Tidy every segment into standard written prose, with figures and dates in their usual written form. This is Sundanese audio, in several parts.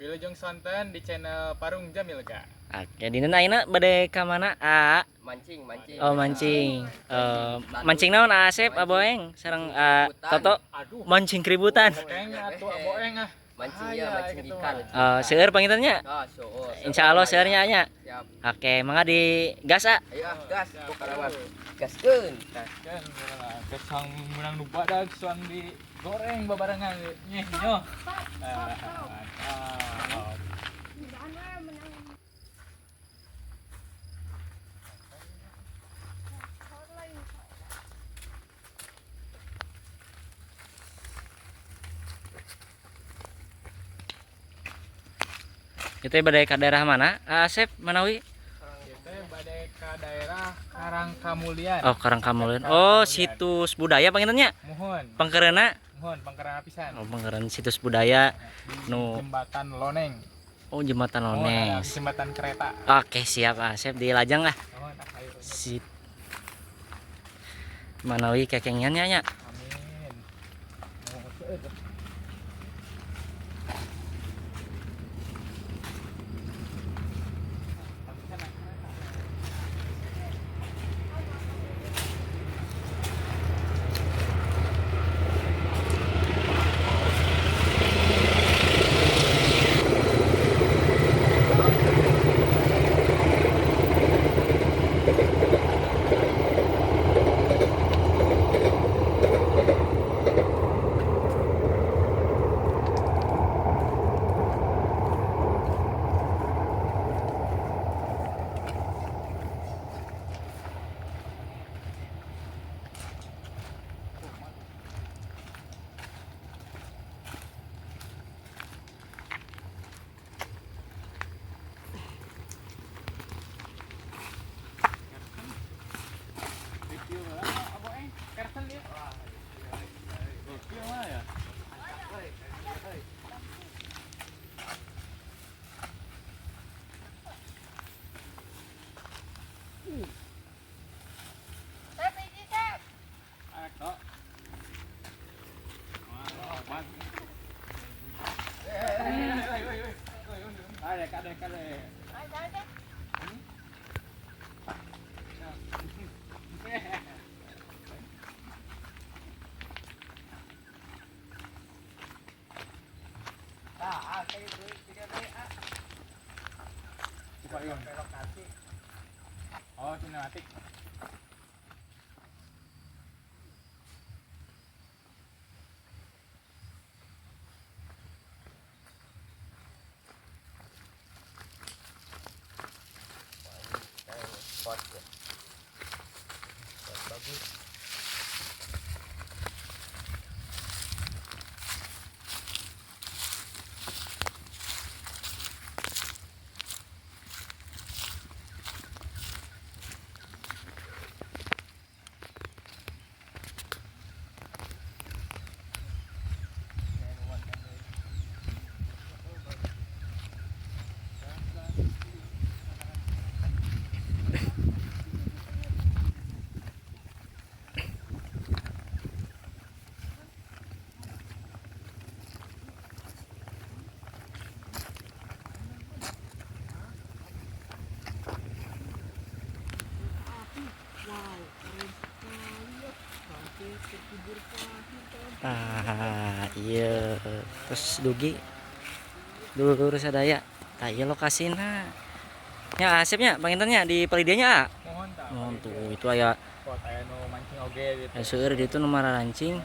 Wilujeng sonten di channel Parung Jamilga. Oke, dinten ayeuna bade ka mana, A? Mancing, mancing. Oh, mancing. Eh, mancing naon Asep, Aboeng sareng Toto? Aduh, Mancing keributan. Boeng atuh Aboeng ah. Mancing ya, mancing gitu ikan. Eh, seueur panginten nya? Ah, so, Insya Allah seueur nya nya. Siap. Oke, mangga di gas, A. Ayo ah, gas, pokokna mah. Gaskeun. Kan kesang menang nu badag suang digoreng babarengan nyeh nyoh. Ah, mantap. Itu bade ka daerah mana? Asep manawi? Kita bade ka daerah Karangkamulian. Oh, Karangkamulian. Oh, situs budaya panginten nya? Muhun. Pangkereuna? Muhun pangkerana pisan. Oh, pangkeureun situs budaya. Di Nu. Jembatan Loneng. Oh, jembatan Muhun, Loneng. ada jembatan kereta. Oke, siap Asep di Lajang lah. Muhun, ah, ayo. Sit. Manawi kekengian nya nya. Amin. Muhun. Review lah, Aboeng. Kersen dia. Review mah ya. Ayo, Kade, kade, kade. Oh, sinematik. Spot ya. Spot bagus. Ah, iya. Terus dugi dulur sadaya. Tah ieu lokasina. Nya Asep nya panginten nya di palih nya. Mohon tah. Mohon tuh itu aya Spot aya nu mancing oge gitu. Aya seueur di ditu nu marancing.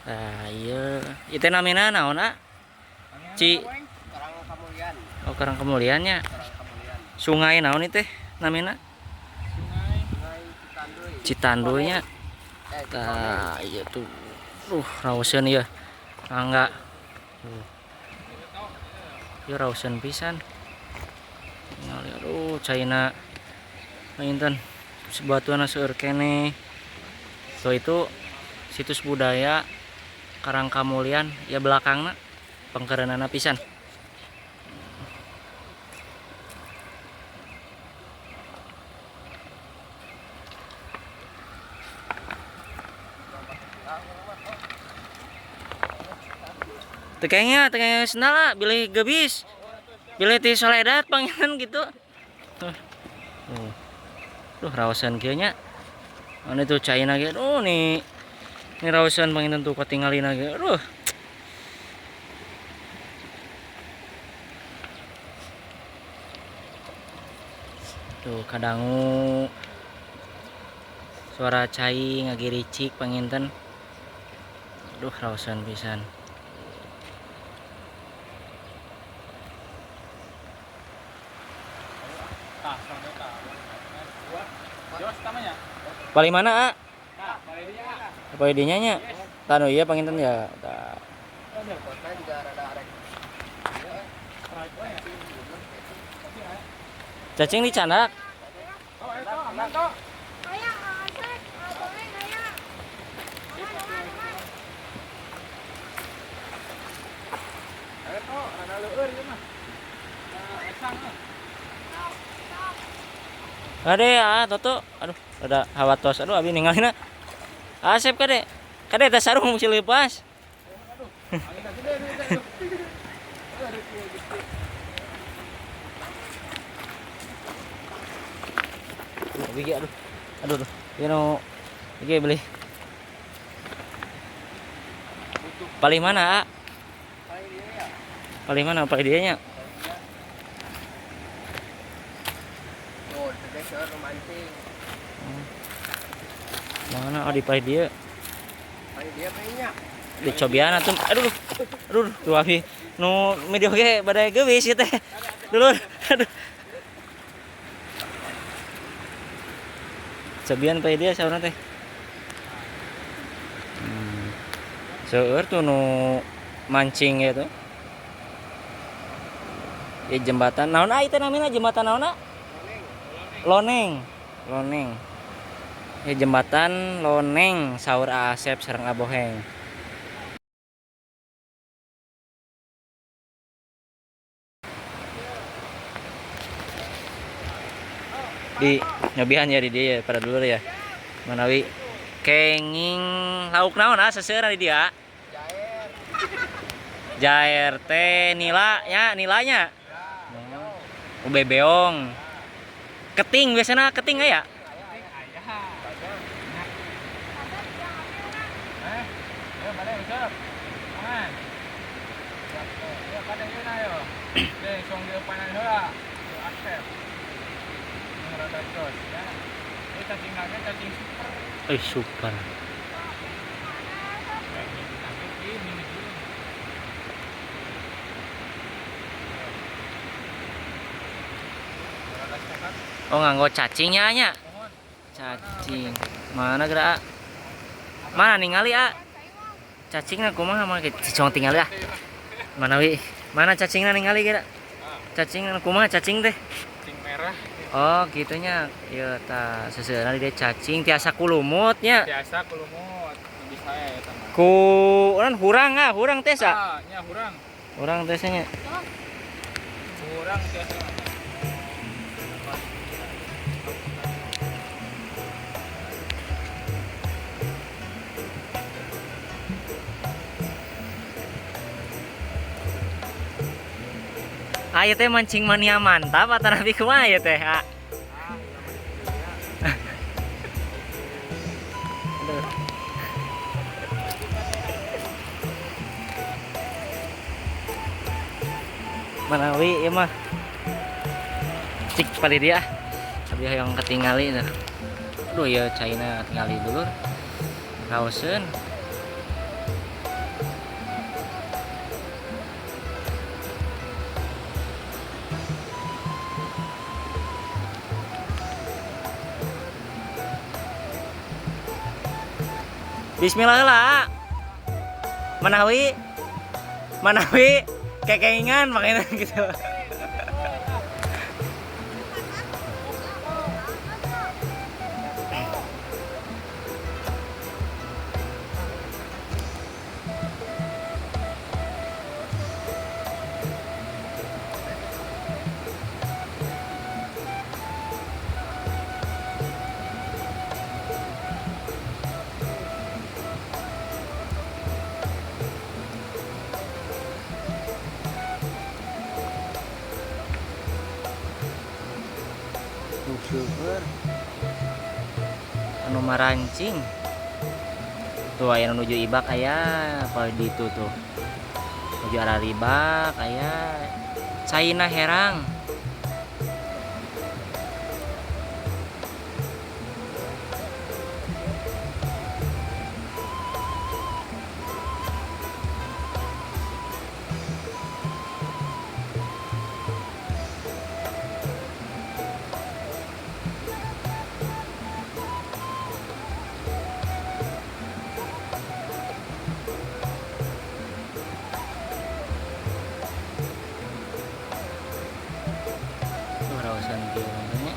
Tah ieu ieu teh namina naon, A? Ci Karangkamulian. Oh, Karangkamulian nya. Karangkamulian. Sungai naon ieu teh namina? Sungai Sungai Citanduy. Citanduy nya. Eh, Tah ieu tuh. Raoseun ieu. Mangga. Tuh. Ieu raoseun pisan. Ningali aduh caina panginten batuan seueur keneh. Tuh itu situs budaya Karangkamulian ya belakangna pangkereunana pisan. Teu kenging sendal lah, bilih gebis. Bilih ti soledat panginten gitu. Tuh. Tuh. Duh raoseun kieu nya. Anu tuh caina ge. Aduh nih. Ini raoseun panginten tuh katingalina ge. Aduh. Tuh kadangu suara cai ngagiricik panginten. Aduh raoseun pisan. Paling mana, A? Paling dinya nya. Tah nu ieu panginten ya. Tah. Cacing dicandak. Kade ah Toto, aduh ada hawa tos, aduh abi ningalina. Asep kade, kade teh sarung mesti lepas. Aduh, aduh, aduh, aduh, ieu nu iki beli. Paling mana, A? Paling mana, paling dieu nya? Mana oh di paling dia? Dicobian atuh. Aduh. Aduh, tuh abi nu video ge badai geuwis ieu teh. Dulur. Aduh. Cobian paling dia saurna teh. Seueur tuh nu mancing gitu. Ya jembatan naon ah ieu namina jembatan naon ah? Loneng. Loneng. Ya jembatan Loneng saur Asep sareng Aboheng. Di nyobian ya di dia ya pada dulur ya. Manawi kenging lauk naon ah seseuran di dia. Jair. Jair teh nila nya nilanya. Ube beong. Keting biasanya keting aya. Super. Oh nganggo cacingnya nya. Cacing. Mana gerak? Mana ningali a? Cacingna kumaha mah cicong tingali ah. Mana wi? Mana cacingna ningali gerak? Cacingna kumaha cacing teh? Cacing merah. Oh, gitunya. Ieu tah seseueurna di cacing tiasa kulumut nya. Tiasa kulumut, bisa eta mah. Ku urang hurang ah, hurang teh sa? Ah, nya hurang. Hurang teh nya. Hurang tiasa. Ayo teh mancing mania mantap atau nabi kumaha ya teh? Ah. Manawi ieu mah. Cik pali dia. Abi hayang ketingali tah. Aduh ya caina ketingali dulur. Raoseun. Bismillah lah. Manawi. Manawi kekengingan makanya gitu. Seueur. Anu marancing. Tuh aya nu nuju ibak aya apa di itu tuh. Nuju arah ribak aya. Caina herang. Tuh raosan kieu nya.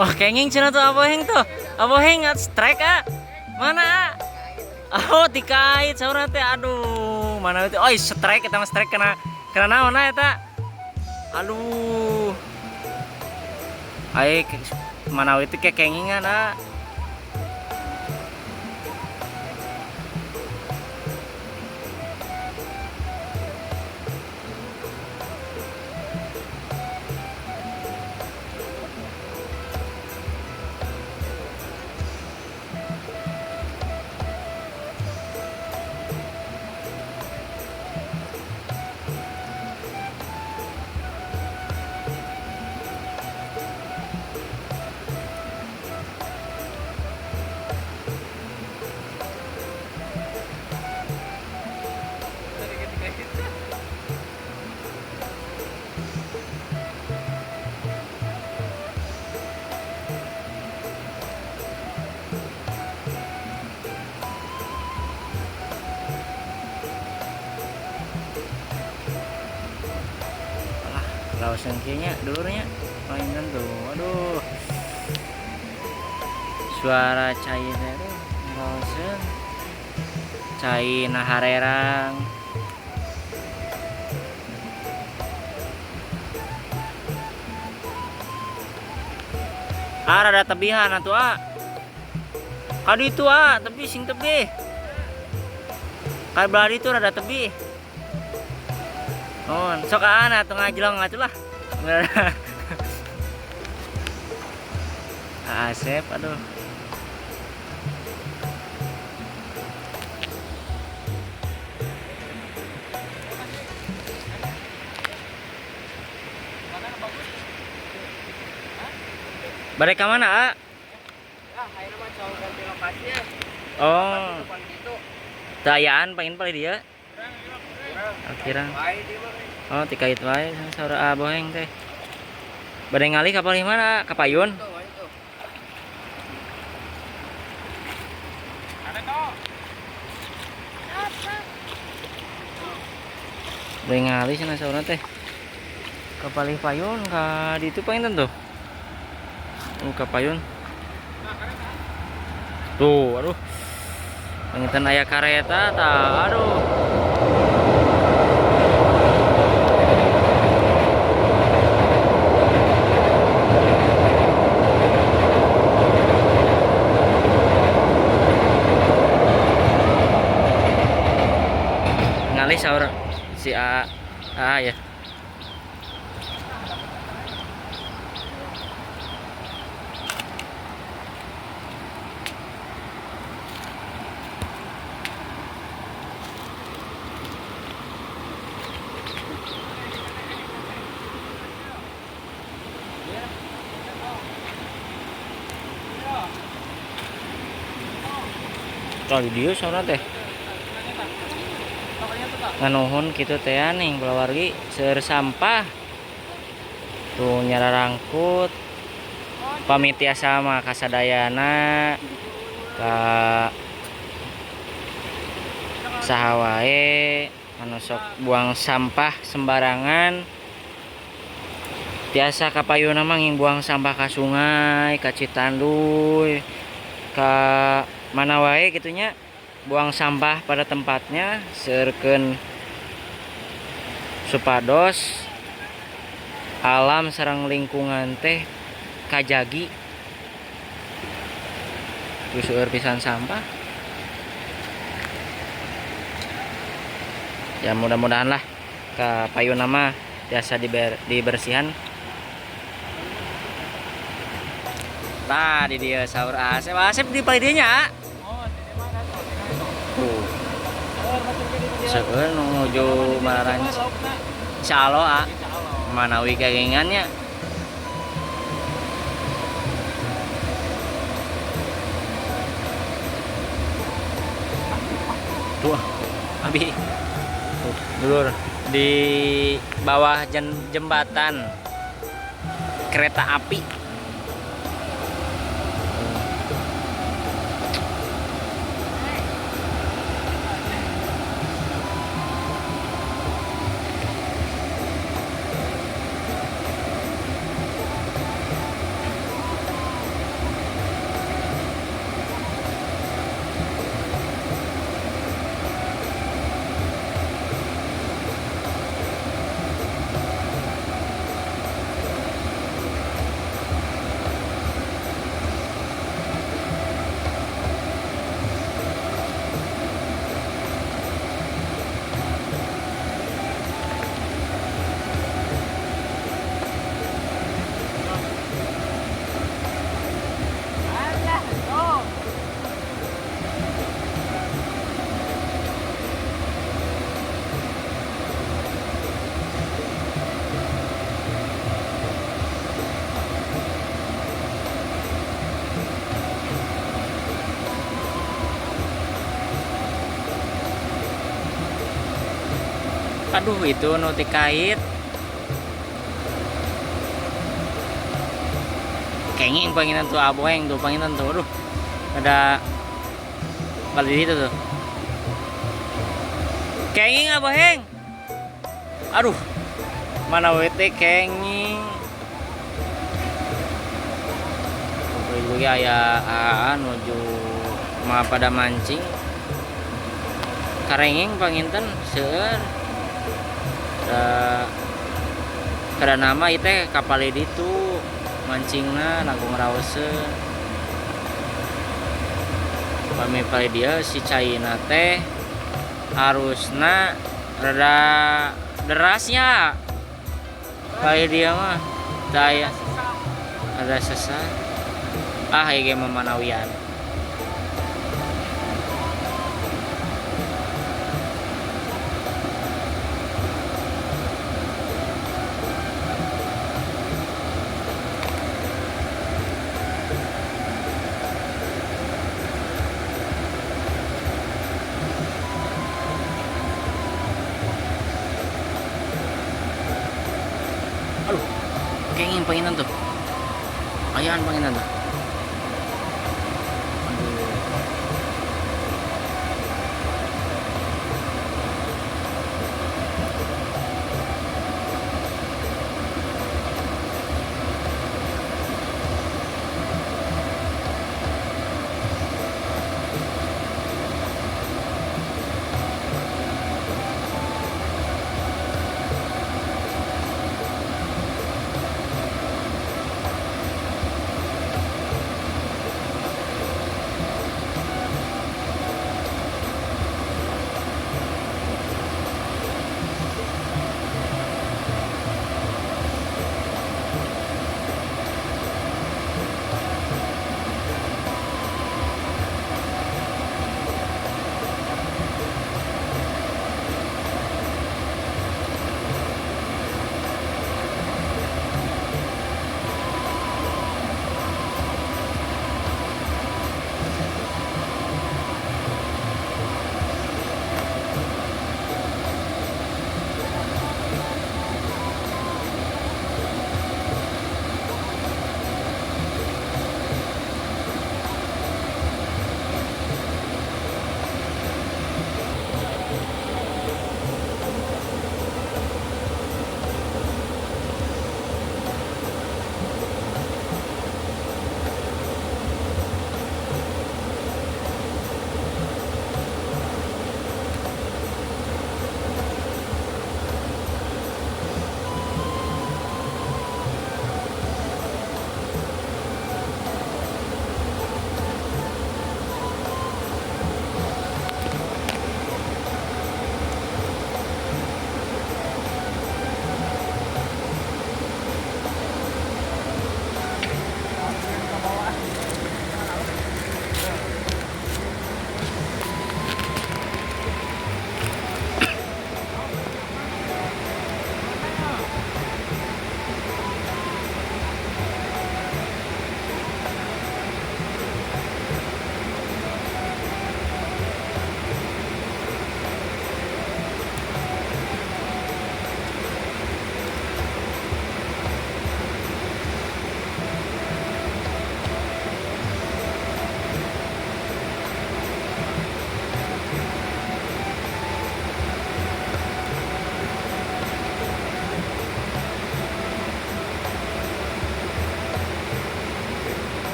Wah, kenging cenah tuh aboheng tuh. Aboheng strike ah. Mana ah? Oh, dikait saurna teh. Aduh, mana itu? Oh, strike eta mah strike kena kena naon ah eta? Aduh. Ai mana itu kayak kengingan ah. Laosan kieu nya dulurnya mainan tuh. Aduh. Suara cai teh aduh ngaraoseun. Cai na harerang. Ah, rada tebihan atuh ah. Kadu itu ah, tebi sing tebih. Ka belah ditu rada tebih. Oh, sok aan atuh ngajlong atuh lah. Asep, aduh. Balik ke mana, A? Ya, ayeuna mah cowok ganti lokasi ya. Oh. Gitu. Teu ayaan pangin paling dia. Akhirnya. Oh, tikait wae saur aboheng teh. Bade ngalih ka palih mana? Ka payun? Bade ngalih cenah saurna teh. Ka palih payun ka ditu panginten tuh. Oh, ka payun. Tuh, aduh. Panginten aya kareta tah, aduh. Ngalih saur si A, A ya. Kalau di dieu saurna teh. Nganuhun kitu teh ning kulawargi seueur sampah. Tuh nyararangkut. Pamit tiasa mah kasadayana ka Saha wae anu sok buang sampah sembarangan tiasa kapayuna mah nging buang sampah ka sungai, ka Citanduy, ka mana wae gitunya, buang sampah pada tempatnya, seueurkeun supados alam sareng lingkungan teh kajagi. Terus seueur pisan sampah. Ya mudah-mudahan lah kapayuna mah tiasa dibersihan. Tah di dieu saur Asep. Asep di palih dieu nya. Oh, di mana tuh? Tuh. Seueur nu nuju mararanc. Insyaallah, ah. Manawi kagengannya. Tuh, abi. Tuh, dulur di bawah jembatan kereta api. Aduh, itu nu tikait. Kenging panginan tuh aboeng tuh panginan tuh. Aduh. Ada balik itu tuh. Kenging aboeng. Aduh. Mana wete kenging. Ibu ya aya nuju mah pada mancing. Karenging panginten seueur. Kada nama ieu teh kapal ditu mancingna langkung raoseun. Pami pali dieu si caina teh arusna rada derasnya. Pali dieu mah daya ada sesah. Ah ieu ge mah manawian. Aduh, kenging penginan tuh. Ayaan penginan tuh. Aduh.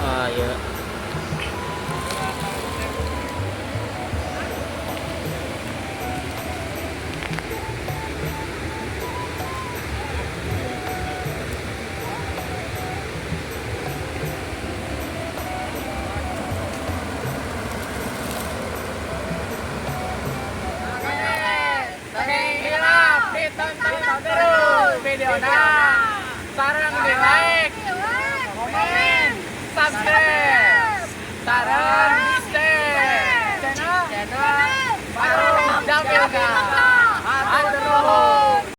Ah, ya.